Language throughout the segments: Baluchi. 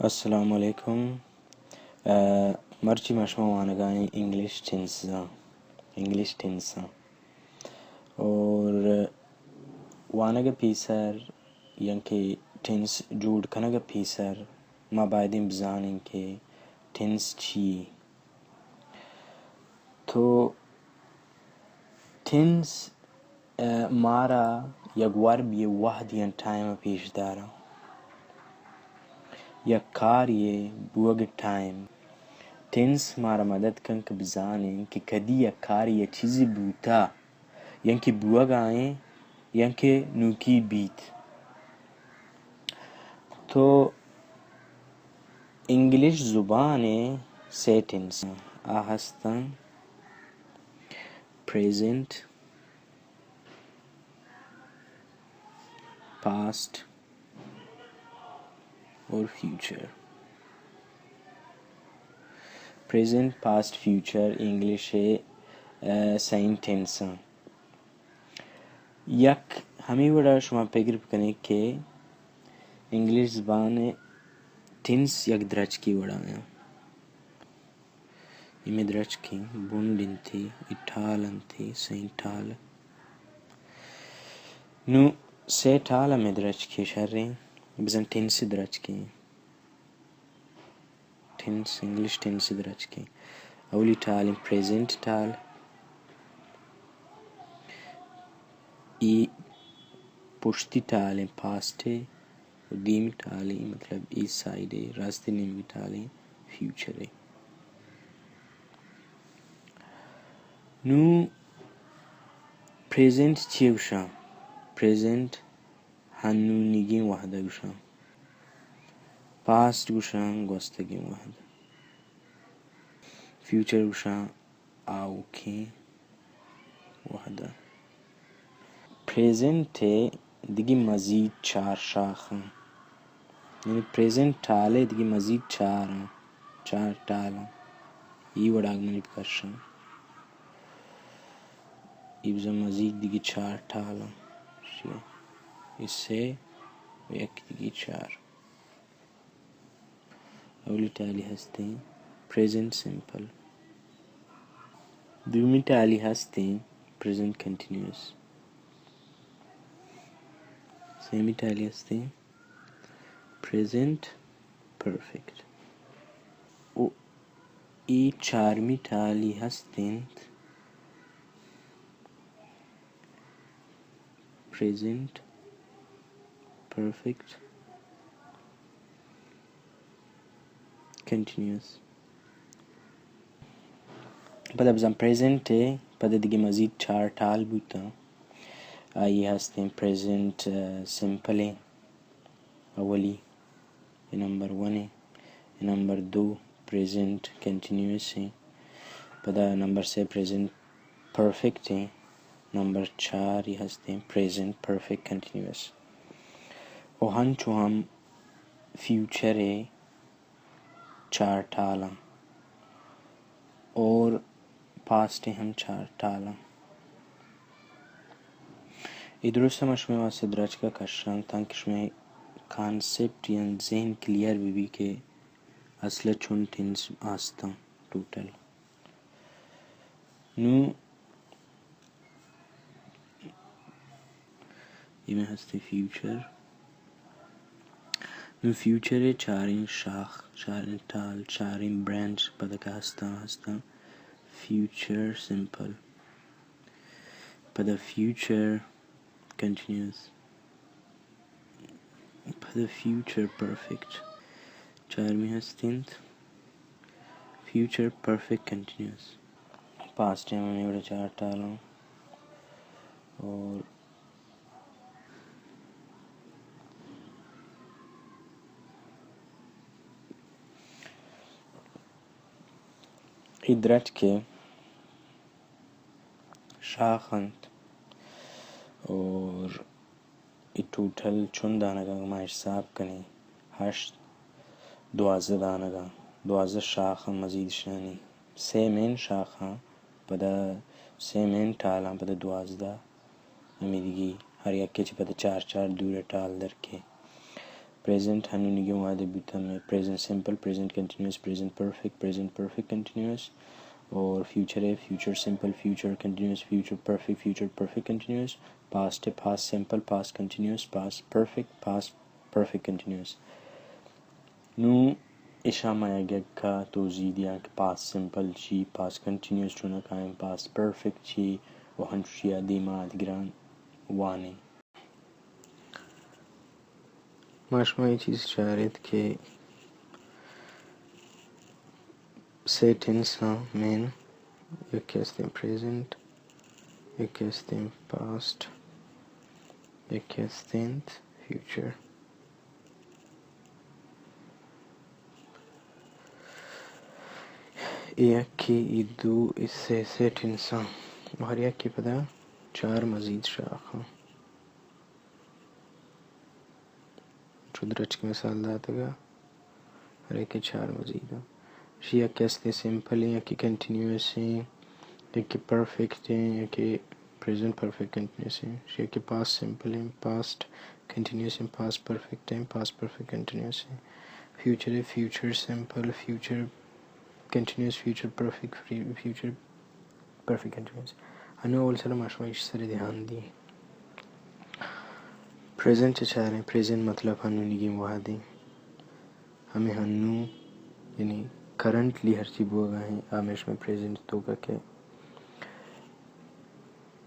السلام علیکم۔ ء، مرچی ما شما وانگا ایں انگلش ٹینساں، انگلش ٹینساں۔ اور وانگ ء پیسر، یعنی کہ ٹینس جوڑ کنگ ء پیسر، ما بایدیں بزانیں کہ ٹینس چی؟ تو ٹینس، ء، مارا یک ورب یے وہد یا ٹائم ء پیش داراں۔ یک کار یے بوگ ٹائم۔ ٹینس مارا مدد کن کہ بزانیں کہ کدی یک کار یا چیزی بوتا، یا کہ بوگا ایں، یا کہ نوکی بیت۔ تو انگلش زبان ء سے ٹینس آ ہستاں، پریزنٹ، پاسٹ اور future. Present, past, future English ء، ء، سئیں ٹینساں۔ یک ہمے وڑا شما پگر بکنے کہ انگلش زبان ء ٹینس یک درچکے وڑا ایں۔ اے مئے درچکیں بنڈ انت، اے ٹال انت، سئیں ٹال۔ نوں سے ٹال ہمے درچکے شریں، بزاں ٹینس درچکیں۔ ٹینس، انگلش ٹینس درچکیں۔ اولی ٹال ایں پریزنٹ ٹال۔ اے پشتی ٹال ایں پاسٹ ء۔ و دیمی ٹال ایں، مطلب اے سائیڈ ء، راستیں نیمگی ٹال ایں فیوچر ء۔ نوں پریزنٹ چی گوشاں؟ پریزنٹ ہنونیگیں وہد ء گوشاں۔ پاسٹ گوشاں گوستگیں وہد۔ فیوچر گوشاں آؤکیں وہد ء۔ پریزنٹ ء دگہ مزید چار شاخ انت۔ یعنی پریزنٹ ٹال ء دگہ مزید چار انت، چار ٹال انت۔ اے وڑا منی بکشاں۔ اے بزاں مزید دگہ چار ٹال انت۔ اے سے و یک دگہ چار۔ اولی ٹالی ہستیں پریزنٹ سمپل۔ دومی ٹالی ہستیں پریزنٹ کنٹینیوس۔ سیمی ٹالی ہستیں پریزنٹ پرفیکٹ۔ و اے چارمی ٹالی ہستیں پریزنٹ پرفیکٹ کنٹینیوس۔ پدا بزاں پریزنٹ ء پدا دگہ مزید چار ٹال بوتاں۔ آئی ہستیں پریزنٹ، آ، سمپل ایں، اولی، اے نمبر ون ایں، اے نمبر دو پریزنٹ کنٹینیوس ایں، پدا نمبر سے پریزنٹ پرفیکٹ ایں، نمبر چار ای ہستیں پریزنٹ پرفیکٹ کنٹینیوس۔ و ہنچو ہم فیوچر ء چار ٹالاں اور پاسٹ ء ہم چار ٹالاں۔ اے درست ما شمئے واسطہ درچکا کشاں تانکہ شمئے کانسپٹ یا ذہن کلیئر بہ بی کہ اصل ء چون ٹینس آستاں ٹوٹل۔ نوں اے مئے ہستیں فیوچر۔ نوں فیوچر ء چاریں شاخ، چاریں ٹال، چاریں برانچ پدا کہ ہستاں، ہستاں فیوچر سمپل۔ پدا فیوچر کنٹینیوس۔ پدا فیوچر پرفیکٹ۔ چارمی ہست انت future perfect continuous. Past time ہمے وڑا چار ٹالاں اور اے درچکے شاخ انت اور اے ٹوٹل چون دانگاں ما حساب کنیں، ہشت، دوازدہ دانگاں، دوازدہ شاخاں مزید شانی، سے مین شاخاں، پدا سے مین ٹالاں، پدا دوازدہ ہمیدگی، ہر یکے چہ پدا چار چار دور ٹال درکے۔ پریزنٹ ہنونیگیں وہد ء بوتہ، مئے present simple, present continuous, present perfect, present perfect continuous, اور فیوچر ء future simple, future continuous, future perfect, future perfect continuous, past ء past simple, past continuous, past perfect, past perfect continuous. نوں اشاں ما یک یکا توضیح دیاں کہ پاسٹ سمپل چی، پاسٹ کنٹینیوس چونا کائیں، پاسٹ پرفیکٹ چی، و ہنچوشی ء دیما آدگران وانیں۔ ما شما اے چیز چارت کہ سے ٹینس آں مین، یکے استیں پریزنٹ، یکے استیں پاسٹ، یکے استیں فیوچر۔ اے یکے، اے دو، اے سے، سے ٹینس آں۔ و ہر یکے پدا چار مزید شاخ آں۔ چو درچک مثال داتگا، ہر یکے چار مزید آں۔ شی یکے استیں سمپل ایں، یکے کنٹینیوس ایں، یکے پرفیکٹ ایں، یکے پریزنٹ پرفیکٹ کنٹینیوس ایں۔ شی یکے پاسٹ سمپل ایں، پاسٹ کنٹینیوس ایں، پاسٹ پرفیکٹ ایں، پاسٹ پرفیکٹ کنٹینیوس ایں۔ فیوچر ایں، future simple, future continuous, future perfect, free-, future perfect continuous. انوں اول سر ما شما ایشی سر دھیان دیں۔ پریزنٹ چاریں، پریزنٹ مطلب ہنونیگیں وہدیں۔ ہمے ہنوں، یعنی کرنٹلی ہرچی بوگا ایں، آ مئے شمئے پریزنٹ توکا کئے۔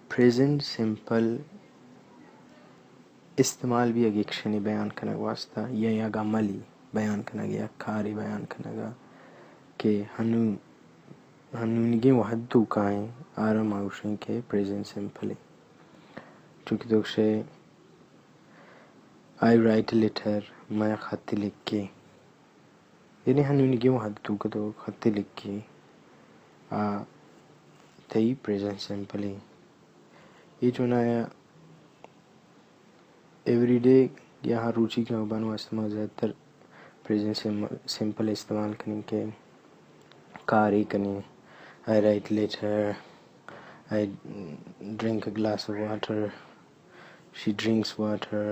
پریزنٹ سمپل استعمال بیگ ایکشنے بیان کنگ واسطہ یا یک عملی بیان کنگ، یک کارے بیان کنگا کہ ہنو-، ہنونیگیں وہد توکا ایں، آرا ما گوشیں کہ پریزنٹ سمپل ایں۔ چونکہ تو گوشے، I write a letter، من خطے لکھیں۔ یعنی ہنونیگیں وہد توکا تو خطے لکھیں، آ تئی پریزنٹ سمپل ایں۔ اے چونایا ایوری ڈے یا ہر روچی کہ بانو استعمال زیادہ تر پریزنٹ سم-، سمپل استعمال کنیں کہ کارے کنیں، I write letter، I drink a glass of water، she drinks water،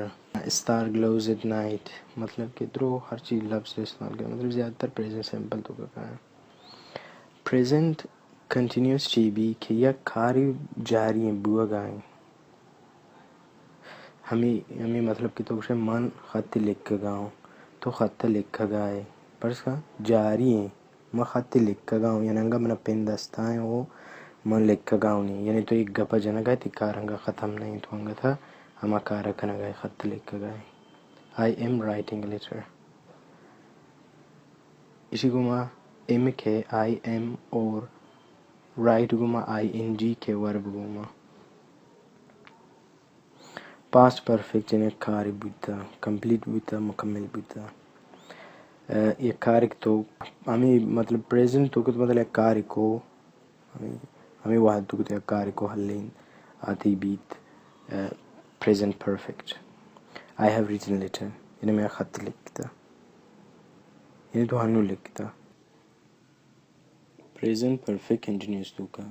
star glows at night، مطلب کہ درو ہر چیز لفظ استعمال کریں، مطلب زیادہ تر پریزنٹ سمپل توکا کائیں۔ پریزنٹ کنٹینیوس چی بی کہ یک کارے جاری ایں، بوگا ایں۔ ہمے، ہمے مطلب کہ تو گوشے من خطے لکھگا اوں، تو خط لکھگا ئے۔ پرچا جاری ایں، من خطے لکھگا اوں، یعنی انگا منا پن دستا ایں او من لکھگا اوں نی۔ یعنی تو یک گپا جنگا ئے، تئی کار انگا ختم نہ ایں، تو انگتا ہما کارا کنگا ئے، خط لکھگا ئے۔ I am writing a letter۔ ایشی گوما ایم کئے، آئی ایم، اور رائٹ گوما آئی این جی کئے، ورب گوما۔ پاسٹ پرفیکٹ یعنی یک کارے بوتا، کمپلیٹ بوتا، مکمل بوتا۔ اے، یک کارے کہ تو ہمے مطلب پریزنٹ توکا تو مطلب یک کارے کو، ہمے، ہمے وہد توکا تو یک کارے کو ہلین آتی بیت، اے، present perfect. I have written a letter، یعنی من خط لکھتا، یعنی تو ہنو لکھتا۔ پریزنٹ پرفیکٹ کنٹینیوس توکا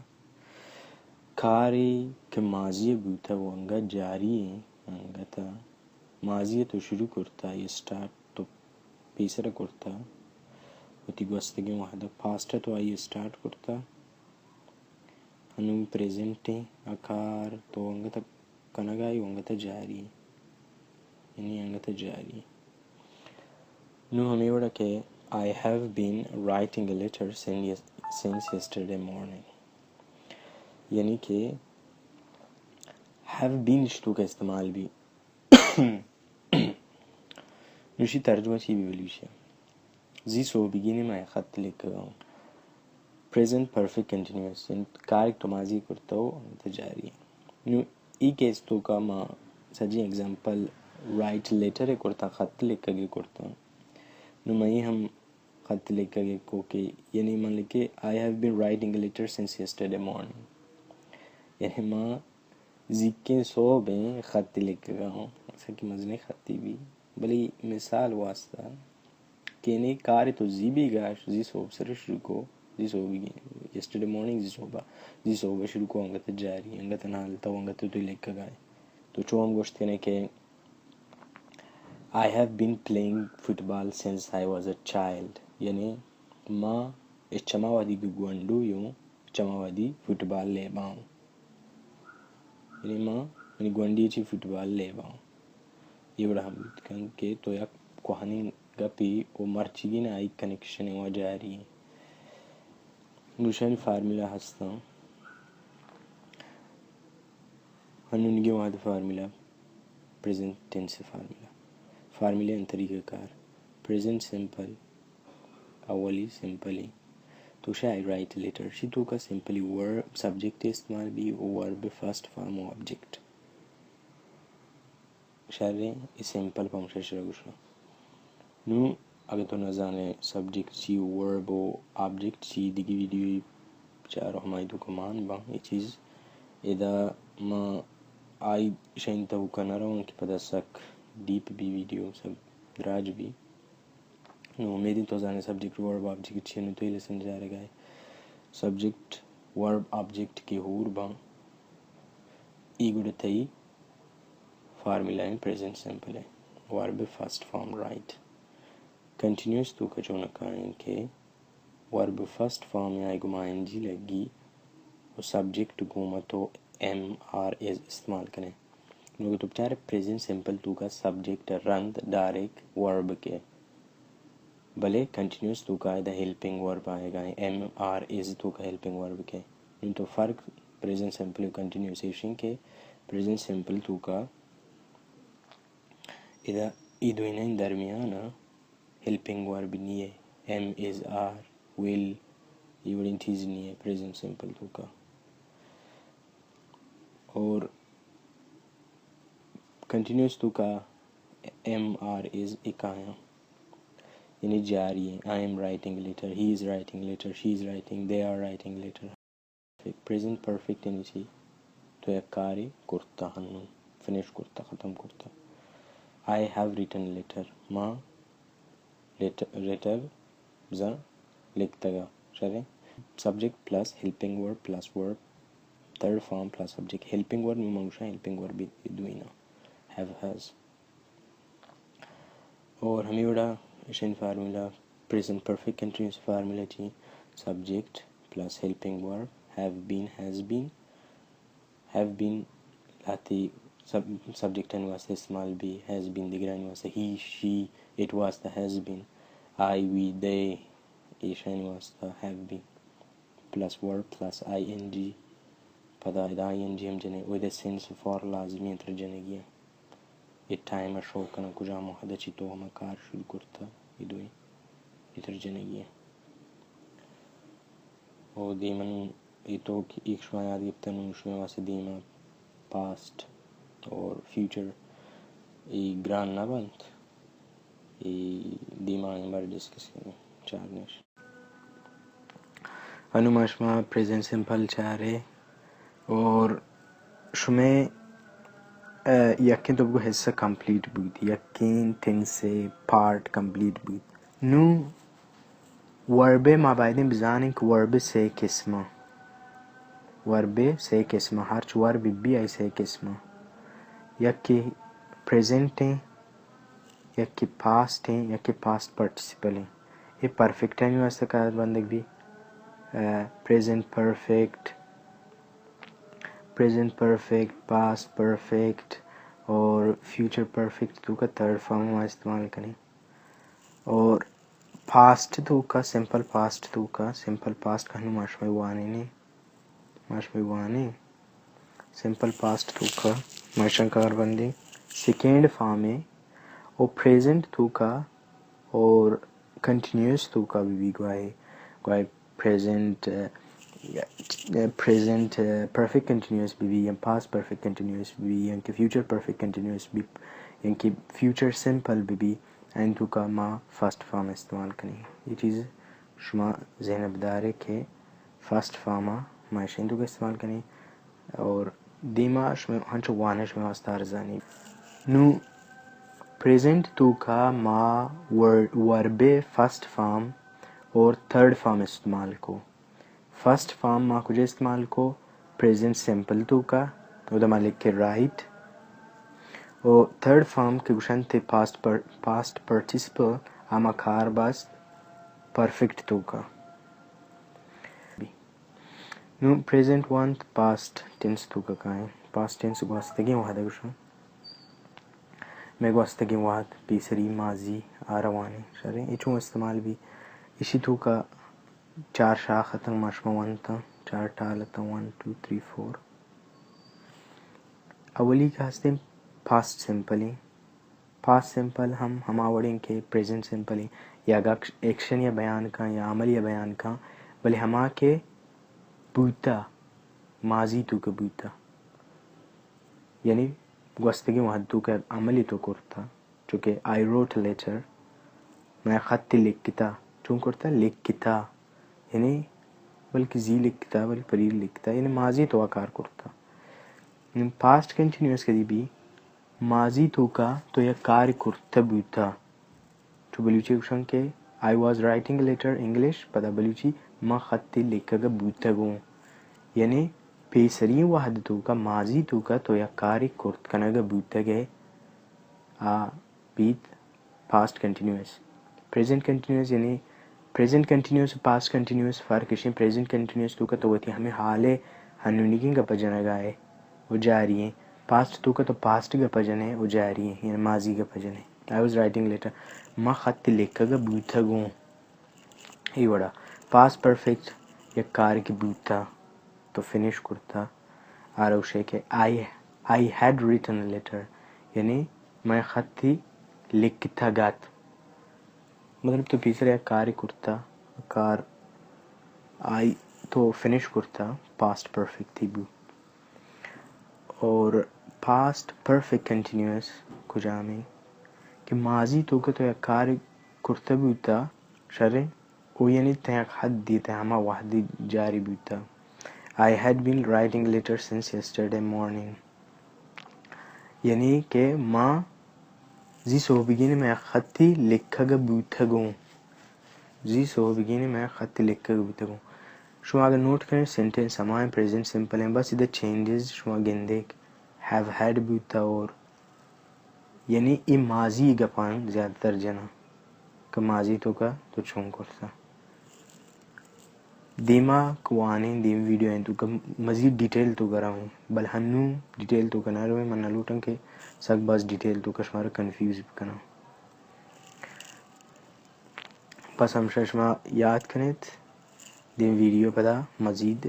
کارے کہ ماضی بوتا و انگا جاری ایں، انگتا ماضی تو شروع کرتا، آئی اسٹارٹ تو پیسر کرتا، وتی گوستگیں وہدا پاسٹ تو آئی اسٹارٹ کرتا، ہنو پریزنٹ ایں، آ کار تو انگتا کنگا ئے و انگتا جاری ایں۔ یعنی انگتا جاری ایں۔ نوں ہمے وڑا کہ I have been writing a letter since yes-، since yesterday morning۔ یعنی کہ ہیو بین اشی توکا استعمال بی۔ نوں اشی ترجمہ چی بی بلوچی؟ زی سہبگینے من خط لکھگا اوں۔ پریزنٹ پرفیکٹ کنٹینیوس، یعنی کارے کہ تو ماضی کرتا و انگتا جاری ایں۔ نوں ای کیس توکا ما سجیں ایگزامپل رائٹ لیٹر کرتا، خط لکھگے کرتا۔ نوں من ای ہم خط لکھگے کو کہ، یعنی من لکھے، I have been writing a letter since yesterday morning۔ یعنی ما زیکیں سہبیں خطے لکھگا اوں، سکیں مزنیں خطے بی، بلے مثال واسطہ کہ نی کارے تو زی بیگا اش، زی سہب سر شروع کو، زی سہبی، یسٹرڈے مارننگ، زی سہبا، زی سہبا شروع کو انگت جاری، انگت نال تو انگت تو لکھگا ئے۔ تو چو ہم گوشت کنے کہ I have been playing football since I was a child. یعنی ما اچ چما وہدی کہ گونڈو یوں، چما وہدی فٹبال لیباں۔ یعنی ما منی گونڈی چی فٹبال لیباں۔ یہ وڑا ہم بیت کن کہ تو یک کوہنی گپی و مرچیگی نہ آئی کنکشن و جاری۔ دوشانی فارمولا ہستاں۔ ہنونگی وہد formula, present tense formula. Formula ان طریقہ کار، پریزنٹ سمپل، اولی سمپلی، تو شا I write letter، شی تو کا سمپلی ورب سبجیکٹ استعمال بی، ورب فرسٹ فارم و آبجیکٹ۔ شریں، اے سمپل پمشا شرا گوشاں۔ نوں اگہ تو نزانے سبجیکٹ چی، ورب و آبجیکٹ چی، دگی ویڈیو چارو ہمائی تو کمان باں۔ اے چیز ادا ما آئی شین تو کنروں کہ پدا سک ڈیپ بی ویڈیو، سک دراج بی۔ نوں امیدیں تو زانے سبجیکٹ، ورب، آبجیکٹ چی، نوں تو اے لیسن جارگا ئے۔ سبجیکٹ، ورب، آبجیکٹ کہ ہور باں، ای گڑا تئی فارمولا ایں پریزنٹ سمپل ایں، ورب فرسٹ فارم، رائٹ۔ کنٹینیوس تو کا چون کائیں کہ ورب فرسٹ فارم یا گما این جی لگی و سبجیکٹ گوما تو ایم آر از استعمال کنے۔ نوں تو بچارے پریزنٹ سمپل تو کا سبجیکٹ رند ڈائریکٹ ورب کے، بلے کنٹینیوس تو کا ادا ہیلپنگ ورب آئے گا، ایم آر از تو کا ہیلپنگ ورب کے۔ نوں تو فرق پریزنٹ سمپل و کنٹینیوس ایشیں کہ پریزنٹ سمپل تو کا ادا ای دوئینانی درمیان ہیلپنگ ورب نیے، ایم، از، آر، ول، یہ وڑیں چیز نیے پریزنٹ سمپل تو کا۔ اور کنٹینیوس تو کا ایم آر از اکایاں، یعنی جاری ہیں۔ I am writing letter, he is writing letter, she is writing, they are writing letter۔ Present perfect یعنی چی؟ تو یک کارے کرتا، ہنوں فنش کرتا، ختم کرتا۔ I have written letter، ما لیٹر، لیٹر بزاں لکھتگا۔ شریں، subject plus helping verb plus verb, third form plus subject. Helping verb نوں من گوشاں ہیلپنگ ورب دوئیناں، ہیو، ہیز۔ اور ہمے وڑا ایشانی formula, present perfect continuous formula چی؟ سبجیکٹ پلس ہیلپنگ ورب، have been, has been. Have been لہتی سب-، سبجیکٹانی واسطہ استعمال بی، ہیز بین دگرانی واسطہ، ہی، شی، اٹ واسطہ ہیز بین، آئی، وی، دے، ایشانی واسطہ have been. Plus verb plus I N G, پدا ادا آئی این جی ہم جنے، او ادا سنس فار لازمی انت جنگی ہیں۔ اے ٹائم ء شو کناں، کجام وہد ء چی تو ہما کار شروع کرتا، اے دوئیں اتر جنگی ہیں۔ او دیما نوں اے تو کہ ایک شما یاد گپتا، نوں شما واسطے دیما پاسٹ اور فیوچر اے گران نہ بنت، اے دیما ہمار ڈسکس کنیں، چار نیش۔ انوں ما شما پریزنٹ سمپل چارے اور شمے، ء، یکیں تو بگو حصہ کمپلیٹ بوت، یکیں ٹینس پارٹ کمپلیٹ بوت۔ نوں ورب ما بایدیں بزانیں کہ ورب سے قسم، ورب سے قسم، ہرچ ورب بی آئی سے قسم، یکے پریزنٹ ہیں، یکے پاسٹ ہیں، یکے پاسٹ پارٹیسپل ہیں۔ اے پرفیکٹ ء واسطہ کار بندگ بی، present perfect, present perfect, past perfect اور فیوچر پرفیکٹ تو کا تھرڈ فارم ما استعمال کنیں۔ اور پاسٹ تو کا، سمپل پاسٹ تو کا، سمپل پاسٹ کا ہنو ما شمئے وانے نے۔ ما شمئے وانیں سمپل پاسٹ توکا ما اشاں کار بندیں۔ سیکنڈ فارم ء او پریزنٹ توکا اور کنٹینیوس توکا بہ بی گواہے، گواہے پریزنٹ، پریزنٹ پرفیکٹ کنٹینیوس بہ بی یا پاسٹ پرفیکٹ کنٹینیوس بہ بی یا کہ فیوچر پرفیکٹ کنٹینیوس بہ بی یا کہ فیوچر سمپل بہ بی، این توکا ما فرسٹ فارم استعمال کنیں۔ یہ چیز شما ذہن بدارے کہ فرسٹ فارم ء ما اشیں توکا استعمال کنیں اور دیما شما ہنچو وانش میں واسطہ ارزانی۔ نو پریزنٹ توکا ما ور-، ورب فرسٹ فارم اور تھرڈ فارم استعمال کو۔ فرسٹ فارم ما کجا استعمال کو؟ پریزنٹ سمپل توکا، اودا ما لکھ کے رائٹ۔ تو تھرڈ فارم کہ گوشنت پاسٹ پر، پاسٹ پارٹیسپل، ہما کار بست پرفیکٹ توکا۔ نوں پریزنٹ وانت پاسٹ ٹینس توکا کائیں۔ پاسٹ ٹینس گوستگیں وہد گوشن۔ مئے گوستگیں وہد، پیسری، ماضی، آ روانیں۔ شریں، اے چون استعمال بی؟ ایشی توکا چار شاخ اتن، ما شما ونتن، چار ٹال اتن، ون، ٹو، تھری، فور۔ اولی کہ ہستیں پاسٹ سمپل ایں۔ پاسٹ سمپل ہم ہما وڑیں کہ پریزنٹ سمپل ایں، یا اگاں ایکشن یا بیان کن یا عمل یا بیان کن، بلے ہما کہ بوتا، ماضی توکا بوتا، یعنی گوستگیں وہد توکا عملی تو کرتا، چونکہ آئی روٹ لیٹر، مئے خطی لکھتا، چون کرتا؟ لکھتا، یعنی بلکہ زی لکھتا، بلکہ پریر لکھتا، یعنی ماضی تو کار کرتا۔ پاسٹ کنٹینیوس کدی بی؟ ماضی توکا تو یک کارے کرتہ بوتہ۔ چو بلوچی گوشن کہ I was writing a letter English، پدا بلوچی من خطے لکھگا بوتگوں۔ یعنی پیسری وہد توکا، ماضی توکا تو یک کارے کرت کنگا بوتگے، آ بیت پاسٹ کنٹینیوس۔ پریزنٹ کنٹینیوس یعنی، پریزنٹ کنٹینیوس و پاسٹ کنٹینیوس فرق اش انت، پریزنٹ کنٹینیوس توکا تو وتی ہمے حال ء ہنونیگیں گپ ء جنگا ئے و جاری ایں۔ پاسٹ توکا تو پاسٹ گپ ء جن ئے و جاری ایں، یعنی ماضی گپ ء جن ئے۔ I was writing letter، ما خط لکھگ ء بوتگوں۔ اے وڑا پاسٹ پرفیکٹ یک کارے کہ بوتا تو فنش کرتا، آ روشے کہ I, I had written a letter، یعنی مئے خطی لکھتگ ات۔ مطلب تو پیسر یک کارے کرتا، کار آئی تو فنش کرتا، پاسٹ پرفیکٹ تئی بو۔ اور پاسٹ پرفیکٹ کنٹینیوس کجامیں؟ کہ ماضی توکا تو یک کارے کرتا بوتا، شریں، او یعنی تیاں حدی، تیاں ہما وحدی جاری بوتا۔ I had been writing letter since yesterday morning۔ یعنی کہ ما زی سہبگین مئے خطی لکھگ بوتگوں۔ زی سہبگین مئے خطی لکھگ بوتگوں۔ شما اگر نوٹ کریں سینٹنس ہمائیں، پریزنٹ سمپل ہیں، بس ادھر چینجز شما گندے، ہیو ہیڈ بوتا اور یعنی اے ماضی گپاں زیادہ تر جناں کہ ماضی توکا تو چون کرتا۔ دیما کہ وانیں، دیم ویڈیو ہیں توکا مزید ڈیٹیل توکا رویں، بل ہنوں ڈیٹیل توکا نہ رویں، من نہ لوٹاں کہ سک باز ڈیٹیل توکا شمارا کنفیوز بکناں۔ بس ہمشہ شما یاد کنیت، دیم ویڈیو پدا مزید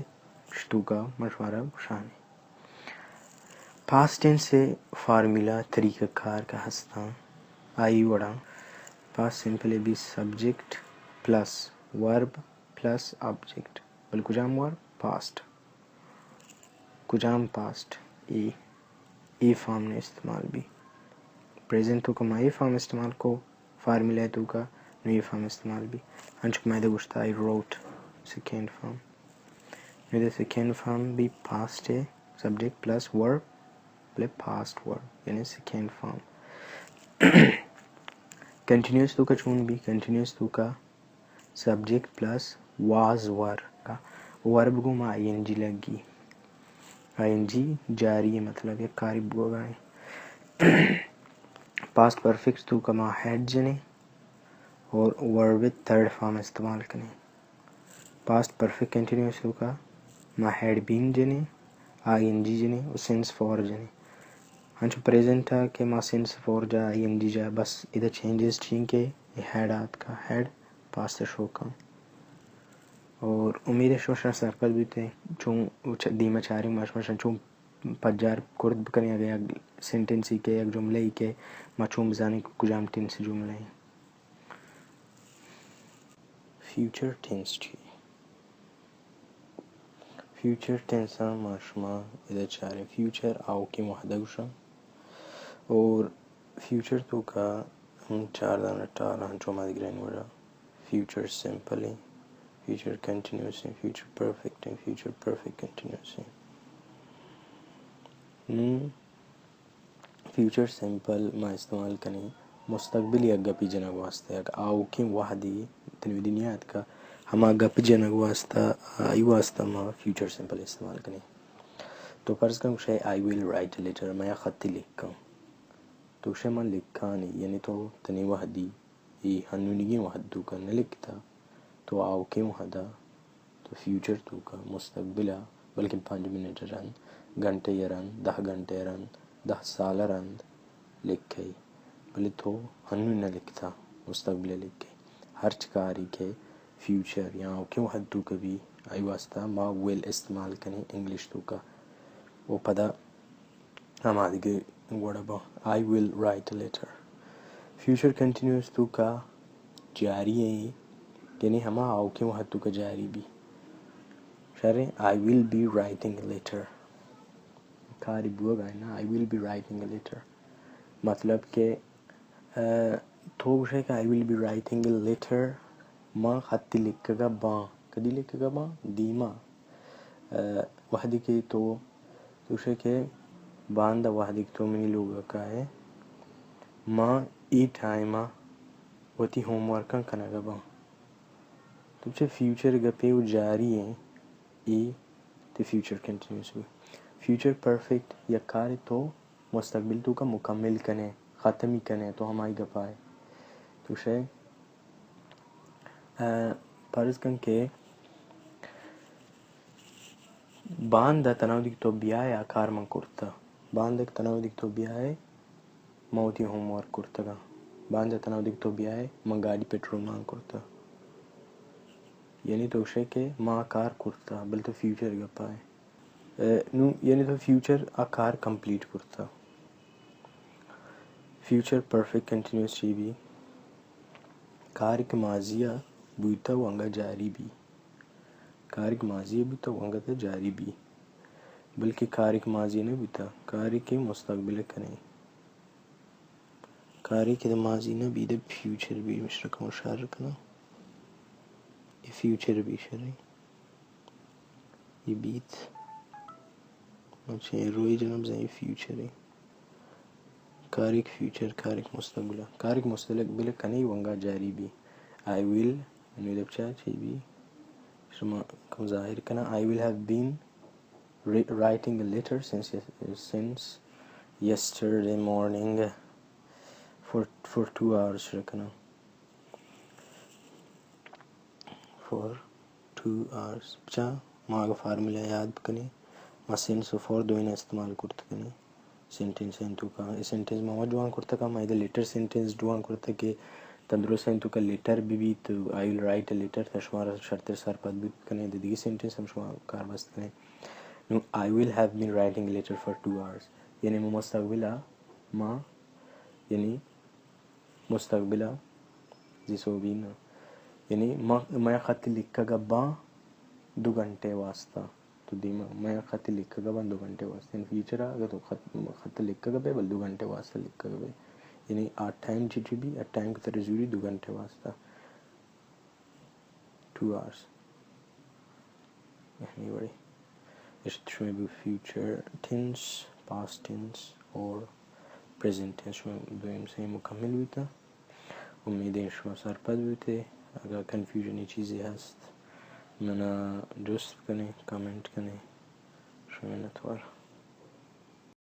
شتوکا من شمارا گوشانے۔ پاسٹ ٹینس ء فارمولا، طریقہ کار کہ ہستاں، آئی وڑاں پاسٹ سمپل ء بی subject plus verb plus object, بل کجام ورب؟ پاسٹ۔ کجام پاسٹ؟ اے، اے فارم نے استعمال بی۔ پریزنٹ توکا ما اے فارم استعمال کو، فارمولا توکا نو اے فارم استعمال بی۔ انچو کہ ما ادا گوشتا، I wrote، سیکنڈ فارم۔ نو ادا سیکنڈ فارم بی پاسٹ ہے، سبجیکٹ پلس ورب، بلے پاسٹ ورب، یعنی سیکنڈ فارم۔ کنٹینیوس توکا چون بی؟ کنٹینیوس توکا سبجیکٹ پلس واز ور، ورب گوں ما آئی این جی لگی۔ آئی این جی جاری ہے، مطلب یک کاری بوگا ہے۔ پاسٹ پرفیکٹ توکا ما ہیڈ جنے اور ورب تھرڈ فارم استعمال کنے۔ پاسٹ پرفیکٹ کنٹینیوس توکا ما ہیڈ بین جنے، آئی این جی جنے اور سنس فور جنے۔ انچو پریزنٹ ہے کہ ما سنس فور جا، آئی این جی جا، بس ادا چینجز ٹھیک ہے، یہ ہیڈ آتکا، ہیڈ پاسٹ شوکا۔ اور امید ہے شما شما سرپد بیتے، چون دیما چاریں ما شما شما چون پجار کرد بکنیں، اگر یک سنٹنسی کہ یک جملہ ای کہ ما چون بزانیں کہ کجام ٹینس جملہ ہیں۔ فیوچر ٹینس چی؟ فیوچر ٹینس ما شما ادا چاریں۔ فیوچر آؤکیں وہدہ گوشاں۔ اور فیوچر توکا ہم چار دانہ ٹال ہنچو ما دگرین وڑا۔ فیوچر سمپل ہیں، فیوچر کنٹینیوس ہیں، فیوچر پرفیکٹ ہیں، فیوچر پرفیکٹ کنٹینیوس ہیں۔ نوں فیوچر سمپل ما استعمال کنیں مستقبل یک گپی جنگ واسطہ، یک آؤکیں وہدی تنوی دنیا اتکا، ہما گپ جنگ واسطہ، آئی واسطہ ما فیوچر سمپل استعمال کنیں۔ تو فرض کن گوشے، I will write a letter، ما یک خطی لکھاں۔ تو گوشئے من لکھانی، یعنی تو تنی وہدی، اے ہنونیگیں وہد توکا نہ لکھتا، تو آؤکیں وہدا، تو فیوچر توکا، مستقبلا، بلکن پنج منٹ رند، گھنٹے رند، دہ گھنٹے رند، دہ سال رند لکھئے، بلے تو ہنو نہ لکھتا، مستقبل لکھئے۔ ہرچ کاری کہ فیوچر یا آؤکیں وہد توکا بی، آئی واسطہ ما ول استعمال کنیں انگلش توکا۔ و پدا ہما دگہ وڑا با، I will write a letter۔ Future continuous توکا جاری ایں، یعنی ہما آؤکیں وہد توکا جاری بی۔ شریں، I will be writing a letter۔ کاری بوگا نا، I will be writing a letter۔ مطلب کہ، آ، تو گوشئے کہ I will be writing a letter، ما خطی لکھگا باں۔ کدی لکھگا باں؟ دیما۔ آ، وہدی کہ تو، تو گوشئے کہ باندا وہدی کہ تو منی لوگا کائے، ما اے ٹائما وتی ہوم ورکاں کنگا باں۔ تو چہ فیوچر گپے و جاری ایں، اے تے فیوچر کنٹینیوس بی۔ فیوچر پرفیکٹ یک کارے تو مستقبل توکا مکمل کنئے، ختمی کنئے، تو ہمائی گپائے۔ تو گوشئے، آ، فرض کن کہ باندا تناودی کہ تو بیائے آ کار من کرتا۔ باندا کہ تناودی کہ تو بیائے، من وتی ہوم ورک کرتگاں۔ باندا تناودی کہ تو بیائے، من گاڑی پٹرول مان کرتا۔ یعنی تو گوشئے کہ ما کار کرتا، بل تو فیوچر گپائے۔ آ، نو، یعنی تو فیوچر آ کار کمپلیٹ کرتا۔ فیوچر پرفیکٹ کنٹینیوس چی بی؟ کاری کہ ماضی آ بوتا و انگا جاری بی۔ کاری کہ ماضی آ بوتا و انگا تا جاری بی۔ بلکہ کاری کہ ماضی نہ بوتا، کاری کہ مستقبل کنئے۔ کاری کہ ماضی نہ بی، دے فیوچر بی، مشرا کمو شر کناں۔ اے فیوچر بی شریں۔ اے بیت۔ اچھا، اے روئی جناب زین فیوچر ایں۔ کاریک فیوچر، کاریک مستقبل۔ کاریک مستقبل کنئے و انگا جاری بی۔ I will، نو دے بچار چی بی؟ شما کم ظاہر کناں، I will have been wri-, writing a letter since, since yesterday morning for, for two hours شر کناں۔ For two hours۔ بچار، ما اگہ فارمولا یاد بکنیں، ما سنس و فار دوئیناں استعمال کرت کنیں سینٹنس ایں توکا۔ اے سینٹنس ما وت جوان کرتگ، ما ادا لیٹر سینٹنس جوان کرتگ کہ تندرست ایں توکا لیٹر بہ بیت، تو I will write a letter، تا شمارا شرتر سرپد بوت کنیں، دگہ سینٹنس ہم شما کار بست کنیں۔ نو، I will have been writing a letter for two hours، یعنی ما مستقبلا ما، یعنی مستقبلا، زی سوبینا۔ یعنی ما، ما خط لکھگا باں دو گھنٹے واسطہ۔ تو دیما ما خط لکھگا باں دو گھنٹے واسطہ۔ یعنی فیوچر اگہ تو خط، خط لکھگا بے، بل دو گھنٹے واسطہ لکھگا بے۔ یعنی آ ٹائم چی چی بی، آ ٹائم کہ ترا زوری دو گھنٹے واسطہ۔ Two hours۔ یعنی وڑی۔ اشت شمئے بو فیوچر ٹینس، پاسٹ ٹینس اور پریزنٹ ٹینس، شمئے دوئیں سئیں مکمل بیتا۔ امیدیں شما سرپد بیتے۔ اگاں کنفیوژنی چیزے ہست، منا جست بکنیں، کمنٹ کنیں۔ شمئے منتوار۔